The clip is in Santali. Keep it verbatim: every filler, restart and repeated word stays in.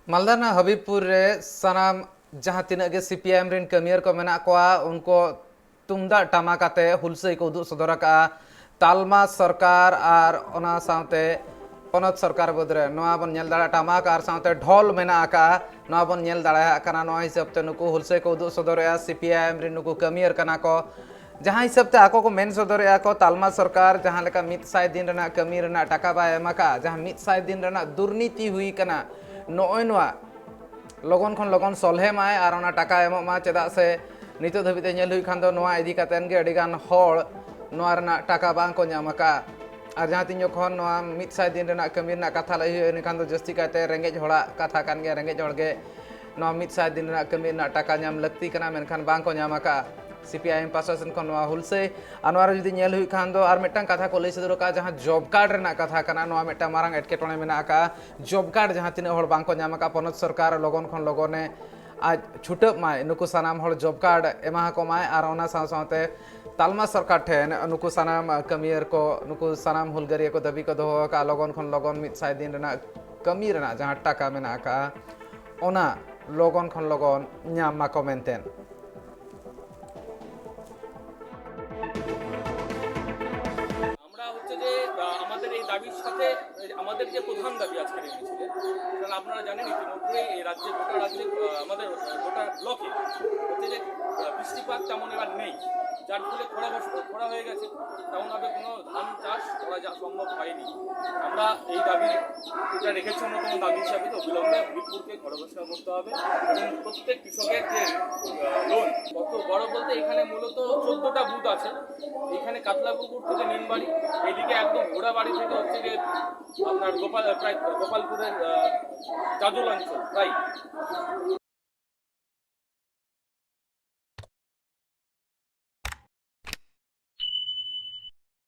ᱢᱟᱞᱫᱟ ᱨᱮᱱᱟᱜ ᱦᱟᱵᱤᱵᱽᱯᱩᱨ ᱨᱮ ᱥᱟᱱᱟᱢ ᱡᱟᱦᱟᱸ ᱛᱤᱱᱟᱹᱜ ᱜᱮ ᱥᱤ ᱯᱤ ᱟᱭ ᱮᱢ ᱨᱮᱱ ᱠᱟᱹᱢᱤᱭᱟᱹᱨ ᱠᱚ ᱢᱮᱱᱟᱜ ᱠᱚᱣᱟ, ᱩᱱᱠᱩ ᱛᱩᱢᱫᱟᱜ ᱴᱟᱢᱟᱠ ᱟᱛᱮ ᱦᱩᱞᱥᱟᱹᱭ ᱠᱚ ᱩᱫᱩᱜ ᱥᱚᱫᱚᱨ ᱟᱠᱟᱫᱼᱟ᱾ ᱛᱟᱞᱢᱟ ᱥᱚᱨᱠᱟᱨ ᱟᱨ ᱚᱱᱟ ᱥᱟᱶᱛᱮ ᱯᱚᱱᱚᱛ ᱥᱚᱨᱠᱟᱨ ᱵᱚᱫᱽ ᱨᱮ ᱱᱚᱣᱟ ᱵᱚᱱ ᱧᱮᱞ ᱫᱟᱲᱮᱭᱟᱜᱼᱟ, ᱴᱟᱢᱟᱠ ᱟᱨ ᱥᱟᱶᱛᱮ ᱰᱷᱚᱞ ᱢᱮᱱᱟᱜ ᱟᱠᱟᱫᱼᱟ, ᱱᱚᱣᱟ ᱵᱚᱱ ᱧᱮᱞ ᱫᱟᱲᱮᱭᱟᱜ ᱠᱟᱱᱟ᱾ ᱱᱚᱣᱟ ᱦᱤᱥᱟᱹᱵ ᱛᱮ ᱱᱩᱠᱩ ᱦᱩᱞᱥᱟᱹᱭ ᱠᱚ ᱩᱫᱩᱜ ᱥᱚᱫᱚᱨᱮᱜᱼᱟ ᱥᱤ ᱯᱤ ᱟᱭ ᱮᱢ ᱨᱮᱱ ᱱᱩᱠᱩ ᱠᱟᱹᱢᱤᱭᱟᱹᱨ ᱠᱟᱱᱟ ᱠᱚ, ᱡᱟᱦᱟᱸ ᱦᱤᱥᱟᱹᱵ ᱛᱮ ᱟᱠᱚ ᱠᱚ ᱢᱮᱱ ᱥᱚᱫᱚᱨᱮᱜᱼᱟ ᱠᱚ, ᱛᱟᱞᱢᱟ ᱥᱚᱨᱠᱟᱨ ᱡᱟᱦᱟᱸ ᱞᱮᱠᱟ ᱢᱤᱫ ᱥᱟᱭ ᱫᱤᱱ ᱨᱮᱱᱟᱜ ᱠᱟᱹᱢᱤ ᱨᱮᱱᱟᱜ ᱴᱟᱠᱟ ᱵᱟᱭ ᱮᱢ ᱟᱠᱟᱫᱼᱟ, ᱡᱟᱦᱟᱸ ᱢᱤᱫ ᱥᱟᱭ ᱫᱤᱱ ᱨᱮᱱᱟᱜ ᱫᱩᱨᱱᱤᱛᱤ ᱦᱩᱭ ᱟᱠᱟᱱᱟ, ᱱᱚᱜᱼᱚᱭ ᱱᱚᱣᱟ ᱞᱚᱜᱚᱱ ᱠᱷᱚᱱ ᱞᱚᱜᱚᱱ ᱥᱚᱞᱦᱮ ᱢᱟᱭ ᱟᱨ ᱚᱱᱟ ᱴᱟᱠᱟ ᱮᱢᱚᱜ ᱢᱟ᱾ ᱪᱮᱫᱟᱜ ᱥᱮ ᱱᱤᱛᱚᱜ ᱫᱷᱟᱹᱵᱤᱡ ᱛᱮ ᱧᱮᱞ ᱦᱩᱭᱩᱜ ᱠᱷᱟᱱ ᱫᱚ ᱱᱚᱣᱟ ᱤᱫᱤ ᱠᱟᱛᱮᱱ ᱜᱮ ᱟᱹᱰᱤ ᱜᱟᱱ ᱦᱚᱲ ᱱᱚᱣᱟ ᱨᱮᱱᱟᱜ ᱴᱟᱠᱟ ᱵᱟᱝ ᱠᱚ ᱧᱟᱢ ᱟᱠᱟᱫᱼᱟ᱾ ᱟᱨ ᱡᱟᱦᱟᱸ ᱛᱤᱱ ᱡᱚᱠᱷᱚᱱ ᱱᱚᱣᱟ ᱢᱤᱫ ᱥᱟᱭ ᱫᱤᱱ ᱨᱮᱱᱟᱜ ᱠᱟᱹᱢᱤ ᱨᱮᱱᱟᱜ ᱠᱟᱛᱷᱟ ᱞᱟᱹᱭ ᱦᱩᱭᱩᱜᱼᱟ, ᱤᱱᱟᱹᱠᱷᱟᱱ ᱫᱚ ᱡᱟᱹᱥᱛᱤ ᱠᱟᱭᱛᱮ ᱨᱮᱸᱜᱮᱡ ᱦᱚᱲᱟᱜ ᱠᱟᱛᱷᱟ ᱠᱟᱱ ᱜᱮᱭᱟ᱾ ᱨᱮᱸᱜᱮᱡ ᱦᱚᱲ ᱜᱮ ᱱᱚᱣᱟ ᱢᱤᱫ ᱥᱟᱭ ᱫᱤᱱ ᱨᱮᱱᱟᱜ ᱠᱟᱹᱢᱤ ᱨᱮᱱᱟᱜ ᱴᱟᱠᱟ ᱧᱟᱢ ᱞᱟᱹᱠᱛᱤ ᱠᱟᱱᱟ, ᱢᱮᱱᱠᱷᱟᱱ ᱵᱟᱝ ᱠᱚ ᱧᱟᱢ ᱟᱠᱟᱫᱼᱟ᱾ ᱥᱤ ᱯᱤ ᱟᱭ ᱮᱢ ᱯᱟᱥᱴᱟ ᱥᱮᱱ ᱠᱷᱚᱱ ᱱᱚᱣᱟ ᱦᱩᱞᱥᱟᱹᱭ᱾ ᱟᱨ ᱱᱚᱣᱟ ᱨᱮ ᱡᱩᱫᱤ ᱧᱮᱞ ᱦᱩᱭᱩᱜ ᱠᱷᱟᱱ ᱫᱚ ᱟᱨ ᱢᱤᱫᱴᱟᱝ ᱠᱟᱛᱷᱟ ᱠᱚ ᱞᱟᱹᱭ ᱥᱚᱫᱚᱨ ᱟᱠᱟᱫᱼᱟ, ᱡᱟᱦᱟᱸ ᱡᱚᱵ ᱠᱟᱨᱰ ᱨᱮᱱᱟᱜ ᱠᱟᱛᱷᱟ ᱠᱟᱱᱟ, ᱱᱚᱣᱟ ᱢᱤᱫᱴᱟᱝ ᱢᱟᱨᱟᱝ ᱮᱴᱠᱮᱴᱚᱬᱮ ᱢᱮᱱᱟᱜ ᱟᱠᱟᱫᱼᱟ᱾ ᱡᱚᱵ ᱠᱟᱨᱰ ᱡᱟᱦᱟᱸ ᱛᱤᱱᱟᱹᱜ ᱦᱚᱲ ᱵᱟᱝ ᱠᱚ ᱧᱟᱢ ᱟᱠᱟᱫᱼᱟ, ᱯᱚᱱᱚᱛ ᱥᱚᱨᱠᱟᱨ ᱞᱚᱜᱚᱱ ᱠᱷᱚᱱ ᱞᱚᱜᱚᱱᱮ ᱟᱡ ᱪᱷᱩᱴᱟᱹᱜ ᱢᱟᱭ, ᱱᱩᱠᱩ ᱥᱟᱱᱟᱢ ᱦᱚᱲ ᱡᱚᱵ ᱠᱟᱨᱰ ᱮᱢᱟ ᱟᱠᱚ ᱢᱟᱭ, ᱟᱨ ᱚᱱᱟ ᱥᱟᱶ ᱥᱟᱶᱛᱮ ᱛᱟᱞᱢᱟ ᱥᱚᱨᱠᱟᱨ ᱴᱷᱮᱱ ᱱᱩᱠᱩ ᱥᱟᱱᱟᱢ ᱠᱟᱹᱢᱤᱭᱟᱹᱨ ᱠᱚ, ᱱᱩᱠᱩ ᱥᱟᱱᱟᱢ ᱦᱩᱞᱜᱟᱹᱨᱤᱭᱟᱹ ᱠᱚ ᱫᱟᱹᱵᱤ ᱠᱚ ᱫᱚᱦᱚ ᱟᱠᱟᱫᱼᱟ, ᱞᱚᱜᱚᱱ ᱠᱷᱚᱱ ᱞᱚᱜᱚᱱ ᱢᱤᱫ ᱥᱟᱭ ᱫᱤᱱ ᱨᱮᱱᱟᱜ ᱠᱟᱹᱢᱤ ᱨᱮᱱᱟᱜ ᱡᱟᱦᱟᱸ ᱴᱟᱠᱟ ᱢᱮᱱᱟᱜ ᱟᱠᱟᱫᱼᱟ, ᱚᱱᱟ ᱞᱚᱜᱚᱱ ᱠᱷᱚᱱ ᱞᱚᱜᱚᱱ ᱧᱟᱢ ᱢᱟᱠᱚ ᱢᱮᱱᱛᱮ᱾ আমরা হচ্ছে যে, আহ, আমাদের এই দাবির সাথে, এই আমাদের যে প্রধান দাবি আজকের এই মিছিলে, কারণ আপনারা জানেন ইতিমধ্যেই এই রাজ্যে, গোটা রাজ্যে, আহ, আমাদের, আহ, গোটা ব্লকে হচ্ছে যে, আহ, বৃষ্টিপাত তেমন এবার নেই, যার ফলে খরা বস-, খরা হয়ে গেছে, তেমনভাবে কোনো ধান চাষ করা যা সম্ভব হয়নি। আমরা এই দাবি, এটা রেখেছি অন্যতম দাবি হিসাবে, তো অবিলম্বে হবিবপুরকে খরা ঘোষণা করতে হবে এবং প্রত্যেক কৃষকের যে, আহ, লোন, কত বড় বলতে এখানে মূলত চোদ্দটা বুথ আছে। এখানে কাতলাপুকুর থেকে নিমবাড়ি, এইদিকে একদম ঘোড়াবাড়ি থেকে হচ্ছে যে আপনার গোপাল, প্রায় গোপালপুরের, আহ, জাজুল অঞ্চল প্রায়।